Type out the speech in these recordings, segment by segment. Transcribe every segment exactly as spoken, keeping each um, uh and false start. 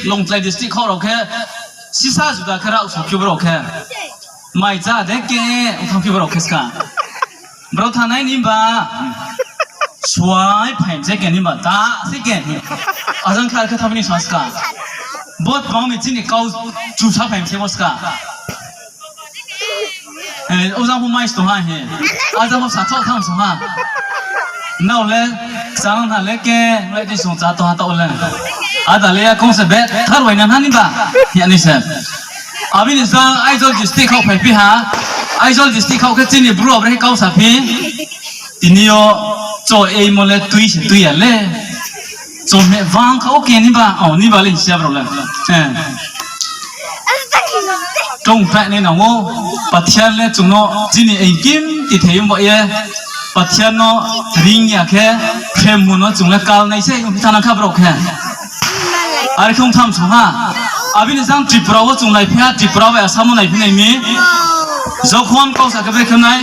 Longtlai district khaoh rao khe, sisa juda khe rao sokphi brao khe. Mai chá de ke, ongthangphi brao khe ska. Brao thanai ni ba, suai phaim se ke ni ba, ta se ke. Ajang khe ar khe thamani sa ska. Bo tma mi chini kau chusa phaim se bo ska. Eh, o jang pho mais tong ha he. A jang pho sa thaoh tham song ha. Nrao le, kchanang na le ke, le di song chá tong ha taoh le. Ada le ya kong se be, thar wai na na ni ba. Ya ni se. Abini jang Aizawl district khaoh phaiphi ha. Aizawl district khaoh khe chini Bru abre kau saphi. Tini yo cho eimo le tui se tui ya le. Cho me vang kha o ke ni ba, o ni ba le hing si ya brao le. Eh. Tong phai nai nang ou, Pathian le chung no chini engkim tithei ong ba ye, Pathian no ring ya khe, phremmo no chung le kal nai se, ong thanang kha brao khe. Are khe ong tham song ha, abini jang Tripura wo chung naiphi ha, Tripura bai Assam wo naiphi nai mi, jokhon kau sa khe bai khe nai,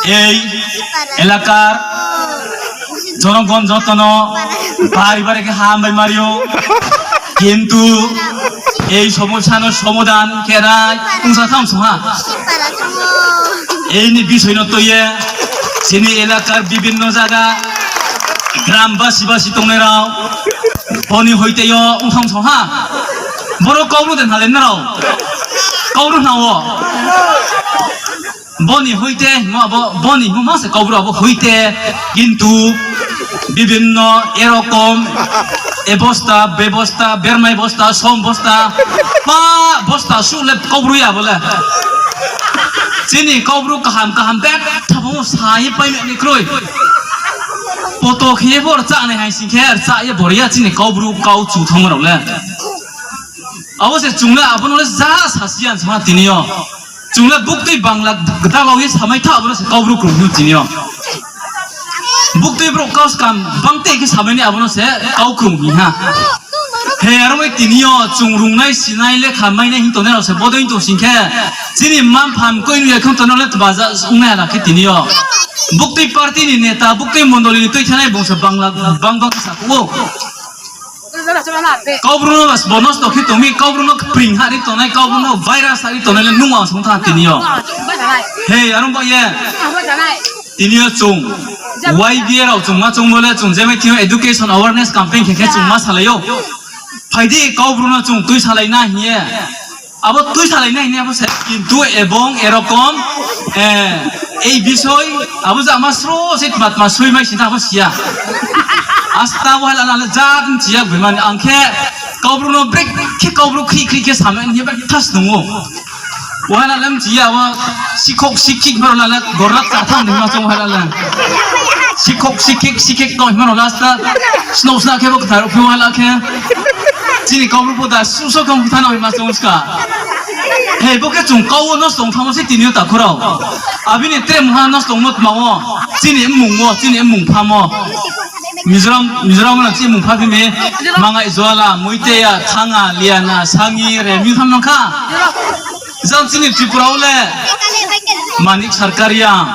ei, elakar, জনগণ যত no bari bari khe ham bai mari ou. Kintu ei somosya no somodan khe nai ongsa tham song ha. Ei ni bisoi no tui ye chini elakar bibinno zaga gram basi basi tongnai rao boni hoite yo ong tham song ha. Boro Kaubru de na le nrao? Kaubru na wo? Boni hoite, hingmo abo, boni hingmo ma se Kaubru abo hoite, kintu bibinno erokom, e bosta, be bosta, bernai bosta, som bosta, pa bosta suh le Kaubru ya bo le. Chini Kaubru kaham kaham betha bo sa ye pai me ni kroi. Poto khe ye bo rchah nai hai sing khe rchah ye bo ri ya chini Kaubru kau chu thangmo rao le. Abo se chung le abo no le ja sasi ya song ha tini yo. Chung le buktui Bangla gdalau ye samai tha abo no se Kaubru krung hing tini yo. Buktui brouh kau skam bangtei khe samai nai abo no se kau krung hing ha. He aro bai tini yo chung rungnai sinai lekha mainai hing tongnai rao se bodei tong sing khe chini mpham koi nu ya khe tongnai rao le tbaja ongnai ha na khe tini yo. Buktui party ni neta, buktui mondoli ni tuithanai bung se Bangla bang bang sa khe ou. Kaubru no bas bo nosto khe tong mi, Kaubru no kpring ha ri tongnai, Kaubru no virus ha ri tongnai le nung ang song tha tini yo. He, aro ba ye. Tini yo chung Y B A rao chung ma chung bo le chung je mai thing yo education awareness campaign khe khe chung ma salai ou. Phai di Kaubru no chung tui salai na hing ye. Abo tui salai na hing ye abo se kintu ebong erokom, eh, ei bisoi, abo je ama sro se tma tma soi mai sing tha abo si ya. Asta bo hai la le jat mchi ya bui mani ang khe Kaubru no brek khe Kaubru khri khri khe samai hing ye betha snung ou. Bo hai la le mchi ya abo sikhok sikhik baro la le gorrak cha thang ni ma chung hai la le. Sikhok sikhik sikhik tong hima rao last ta snow sna khe bo kthar phi hai la khe. Chini Kaubru pho da suso khe ong thanai ma chung ska. He, bo khe chung kau wo nosto ong thanngmo se tini yo takhu rao. Abini tre mungha nosto ongmo tma wo. Chini mmung wo, chini mmung phamo. Mizoram, Mizoram no chini mmung pha phi mi. Mangai Jwala, Muiteya, Thanga, Liana, Sangi, Remi tham nang kha. Jang chini Tripura wo le Manik Sarkar Reang,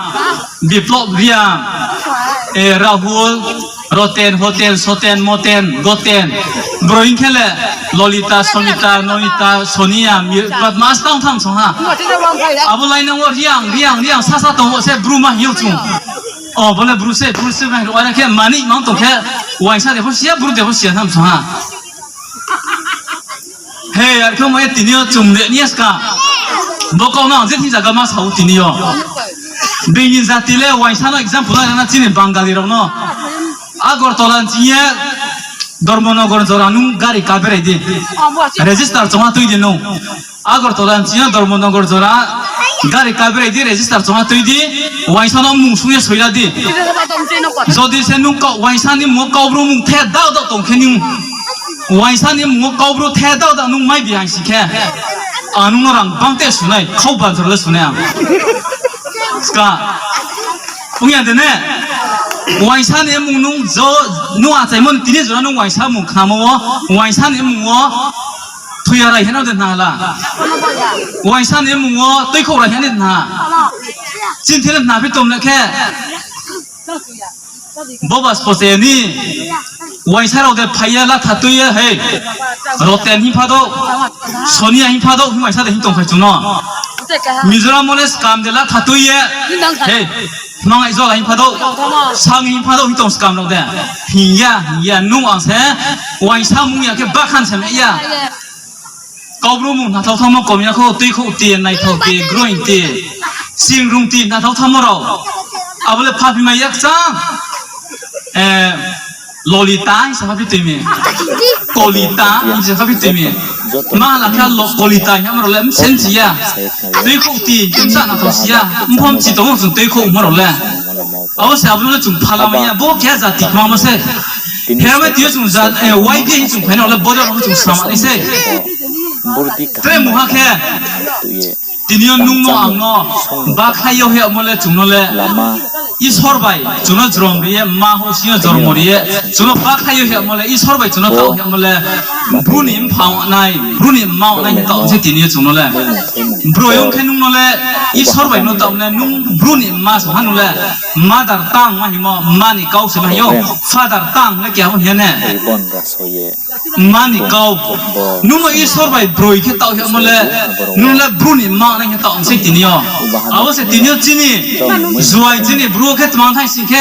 Biplop Reang, eh, Rahul, Roten, Hoten, Soten, Moten, Goten, broi hing khe le Lolita, Somita, Nonita, Sonia, Mi-, Padma, astang tham song ha. Abo lainang wo Reang, Reang, Reang sasa tong wo se Bru ma hing yo chung. O, bo le Bru se, Bru se ma hing ro, are khe Manik mang tong khe, uaingsa de pho si ya, Bru de pho si ya tham song ha. He, ar khe mai tini yo chung le ni ska. Bo kau no ang je thing zaga ma sa ou tini yo. Bini jati le uaingsa no example la na chini Bangali rao no. Agartala ni ching ye Dharmanagar jora nung gari ka berai di. Register chongha tui di nung. Agartala ni ching ye Dharmanagar jora gari ka berai di, register chongha tui di. Uaingsa no mmung sung ye soira di. Jodi se nung kau, uaingsa ni mmung wo Kaubru mmung the dao dao tong khe nung. Uaingsa ni mmung wo Kaubru the dao dao nung mai bi hai sing khe. Ang nung no rang bangte sunai, khau banjor le sunai ang. Ska. Ong ya de ne? Uaingsa ni mmung nung jo, nung achaimo ni tini jora nung uaingsa mmung khnamo wo, uaingsa ni mmung wo, thuya rai heno de hna la. Uaingsa ni mmung wo, tuikhouh rai heno de hna. Chinthi le hna phi tom le khe. Bo ba spocheni uaingsa rao de phai ye latha tui ye, hei, Roten hing pha douh, Sonia hing pha douh, hing uaingsa de hing tongphai chung no. Mizoram wo le skam de latha tui ye, hei, Mang Aizola hing pha douh, Sang hing pha douh, hing tong skam rao de. Hing ya, hing ya, nung ang se uaingsa mung ya khe bakhan se mai ya. Kaubru mung hnathao thanngmo kom ya khou, tuikhouh ti, naithao ti, groing ti, singrung ti hnathao thanngmo rao. Abo le phaphimai ya kchang. Lolita hing sa phaphitoi mi. Kolita hing sa phaphitoi mi. Ma la khe lo Kolita hing amo rao le msen si ya. Tuikhouh ti, khe bsa hnathao si ya. Mphom chi tong ou chung tuikhouhmo rao le. Abo se abo no le chung phalamai ya. Bo khe jati kmamo se. Hermai tini yo chung jat, eh, Y B A hing chung phai nai rao le bodei rao no chung samai nai se. Tre mungha khe, tini yo nung no ang no bakhlai yo hingmo le chung no le Isor bai chung no jrom ri ye, mma houhsing yo jormo ri ye, chung no bakhlai yo hingmo le Isor bai chung no taoh hingmo le, Bru ni mpha nai, Bru ni mma nai hing taoh se tini yo chung no le. Broi ong khe nung no le Isor bai no taoh le, nung Bru ni mma song ha nung le, mother tongue ma hingmo, mma ni kau se ma hing ou, father tongue le keha hing ya ne. Mma ni kau. Nung no Isor bai broi khe taoh hingmo le, nung le Bru ni mma nai hing taoh se tini yo. Abo se tini yo chini, juai chini Bru khe tmang thai sing khe,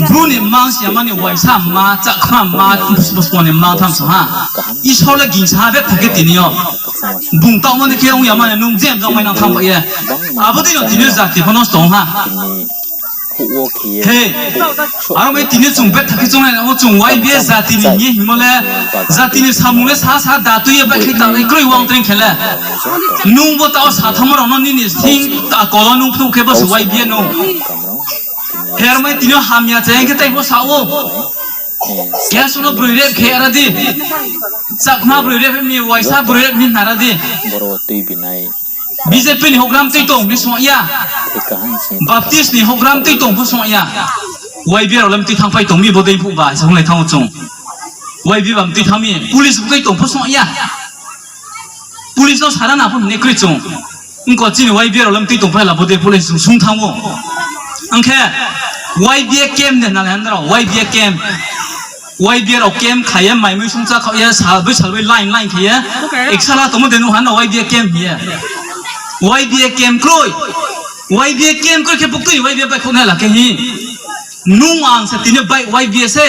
Bru ni mma si ya mani uaingsa mma, chakma mma, bospo ni mma tham song ha. Isor le gingsa ha betha khe tini yo. Bung taohmo ni khe ong ya mani nung jem jang mai nang tham bai ye. Abo dei no tini yo jati pho nosto ong ha. He, aro mai tini yo chung betha khe choungnai nang ou, chung Y B A jati ni hing ye hingmo le, jati ni samung le sa sa da tui ye baihkhlai tangnai kroi wang treing khe le. Nung bo taoh sa thanngmo rao no nini thing akol wo nung phnuh khe bo se Y B A no. He aro mai tini yo hamya chaya khe tai pho sa ou. Keha sung no broi rep khe ra di. Chakma broi rep mi, uaingsa broi rep mi hna ra di. B J P ni houhgra mtui tong mi song ya. Baptist ni houhgra mtui tong pho song ya. Y B A rao le mtui thanngpai tong mi bodei phuh ba se hunglai thanng ou chung. Y B A ba mtui thanng mi, police mtui tong pho song ya. Police no sara na pho hing ye kroi chung. Ongko chini Y B A rao le mtui tongphai la bodei police chung sung thanng ou. Ang khe Y B A camp de na le han rao, Y B A camp. Y B A rao camp kha ye, mai mui sung chá khaoh ye, sal bai sal bai line line khe ye. Eksala tongmo de nuh ha no Y B A camp hing ye. Y B A camp kroi. Y B A camp kroi khe buktui Y B A baihkhouh nai la khe hi. Nung ang se tini bai Y B A se.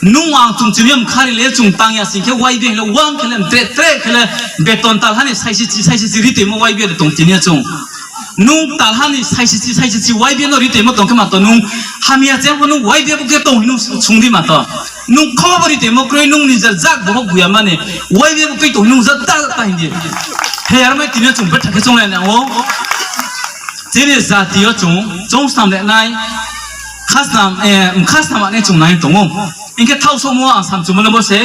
Nung ang chung chini yo mkhari le chung tang ya sing khe Y B A hing le wang khe le mtre tre khe le beton talha ni saisi chi saisi chi ri toimo Y B A de tong tini yo chung. Nung talha ni saisi chi saisi chi Y B A no ri toimo tong khe ma to nung hamya cheng pho nung Y B A bo khe tong hing nung sung di ma to. Nung khobo ri toimo kroi nung nijer jak bohok buya mani Y B A bo khe tong hing nung jata jata hing di. He aro mai tini yo chung betha khe chounglai nang ou. Chini jati yo chung, chung snam le nai, khasnam, eh, khasnam nai chung nai tong ou. Hing khe thaoh somo ang samchumo le bo se,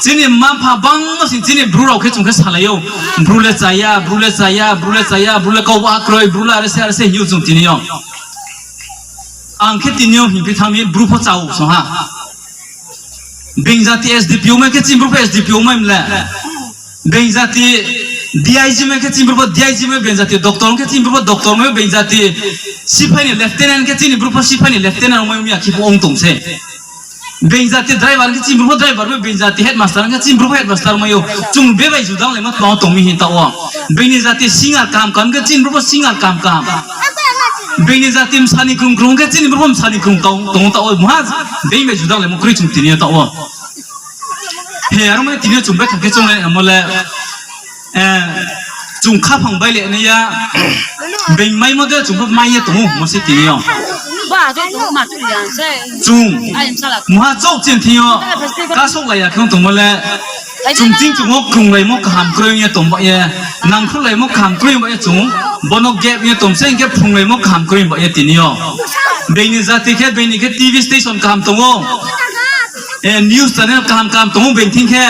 chini mma mpha bangma sing chini Bru rao khe chung khe salai ou. Bru le chaya, Bru le chaya, Bru le chaya, Bru le kau ba kroi, Bru le are se, are se hing ou chung tini yo. Ang khe tini yo hingphi thanng mi, Bru pho chao song ha. Being jati S D P O mai khe chini Bru pho S D P O mai mle. Being jati D I G mai khe chini Bru pho D I G mai, being jati doctor ong khe chini Bru pho doctor mai, being jati siphai ni lieutenant khe chini Bru pho siphai ni lieutenant mai, ong ya khe pho ong tong se. Being jati driver khe chini Bru pho driver mai, being jati headmaster khe chini Bru pho headmaster mai ou. Chung bebai judang le ma tong tong mi hing taoh wo. Being ni jati singer kaham kaham khe chini Bru pho singer kaham kaham. Being ni jati msa ni krung krung khe chini Bru pho msa ni krung tong tong taoh wo. Mha being bai judang le mo kroi chung tini yo taoh wo. He aro mai tini yo chung betha khe chounglai namo le, eh, chung khaphang bai le nai ya, being maimo de chung pho mai ye tong ou mo se tini yo. Chung mha chouh chini thing yo kasouhlai ya khe ong tongmo le, chung ching chung wo krunglaimo kaham kroi ye tong ba ye, nangkhruhlaimo kaham kroi ba ye chung, bo no gap ye tong se hing khe phrunglaimo kaham kroi ba ye tini yo. Being ni jati khe, being ni khe T V station kaham tong ou. Eh, news channel kaham kaham tong ou being thing khe.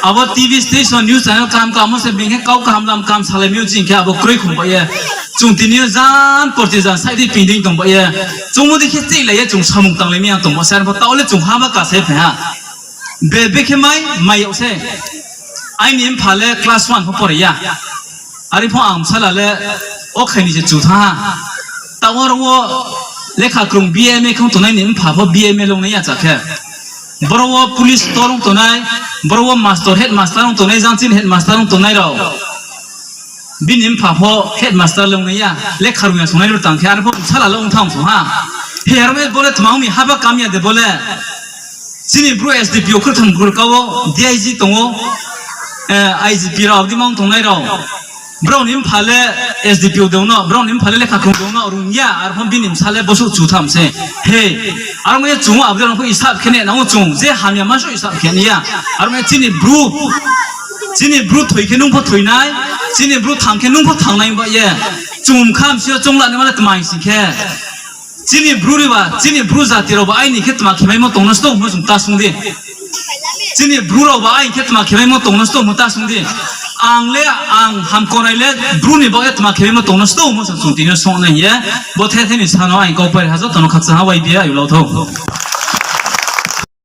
Abo T V station, news channel kaham kaham wo se being khe kau kaham lam kaham salai mi ou ching khe abo kroi khum ba ye. Chung tini yo jan porti jan side dei ping dei tong ba ye. Chungmo dei khe cheilai ye chung samung tanglai mi ang tong ba se, aro pho taoh le chung ha ba ka se phai ha. Be, be khe mai, mai yag se. Aini mpha le class one pho pore ya. Are pho ang bsala le o khai ni se chu thanng ha. Taoh aro wo Lekha krung B M A khe ong tongnai ni mpha pho B M A le ong nai ya cha khe. Boro wo police tor ong tongnai, boro wo master, headmaster ong tongnai, jang chini headmaster ong tongnai rao. Bini mpha pho headmaster le ong nai ya, lekha rung ya songnai le tang khe, arpho bsala le ong thang song ha. He, aro me bo le tma ong mi haba kam ya de bo le. Chini Bru S D P O khrwtham khrwka wo D I G tong ou, I G P rao, abo dei ma ong tongnai rao. Brao ni mpha le S D P O dong no, brao ni mpha le lekha krung dong no, rung ya, arpho bini bsa le bosuh chu tham se. He, aro me chung ou, abo dei rao pho isap khe ne nang ou chung, je hamya ma suh isap khe ni ya. Aro me chini Bru, chini Bru thoi khe nung pho thoi nai, chini Bru thang khe nung pho thang nai ba ye. Chung mkha msi yo choung la nai ma le tma hing sing khe. Chini Bru ri ba, chini Bru jati rao ba aini khe tma khe maimo tong no sto hingmo chung ta sung di. Chini Bru rao ba aini khe tma khe maimo tong no sto hingmo ta sung di. Ang le, ang Hamkrai le Bru ni baoh ye tma khe maimo tong no sto hingmo se chung tini yo song nai hing ye. Bo the the ni sa no aini kau pai ha joto no khakchang ha Y B A ayu lau thou.